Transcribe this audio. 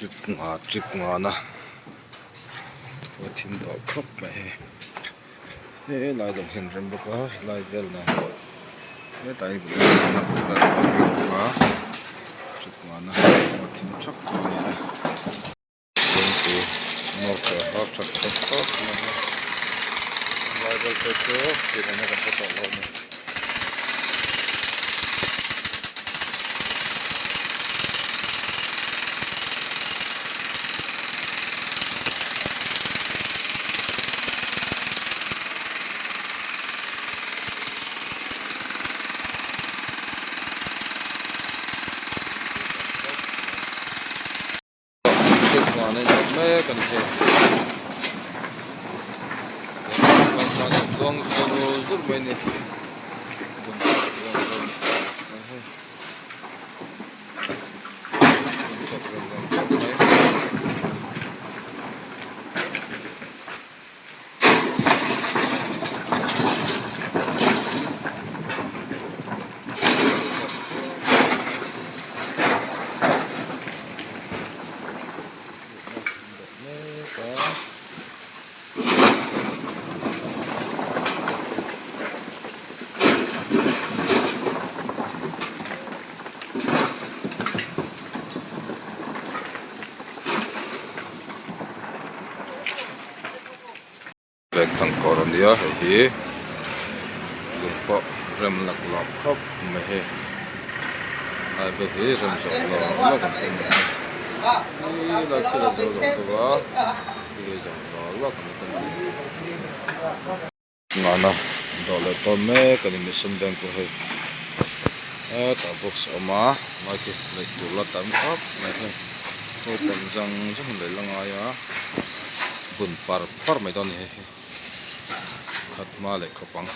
Trip nga trip nga na khua thim tawh khawp mai hei helai lam hian rem bawk a helai vel nen hetlai hi a bul vel pawh an rem bawk a trip nga na khua thim thap mai a ni a. Thil a in mek a ni hei tluang zur zur mai a ni Vengthlang kawr a nia hei hi lung pawh rem lak lak khawp mai hei lai vel hi rem zawh lo lawk ang te ni a he lai khi a zo lo bawk a khi hi zawh lo lawk ang te ni Ngahna dawh leh tawn mek a ni mission bank pawh hei hetah box a awm a lai khi lei tur la tam khawp mai hei naupang zawng zawng in lei la ngai a bun par par mai dawn a ni hei hi khat hma leh khawp ang.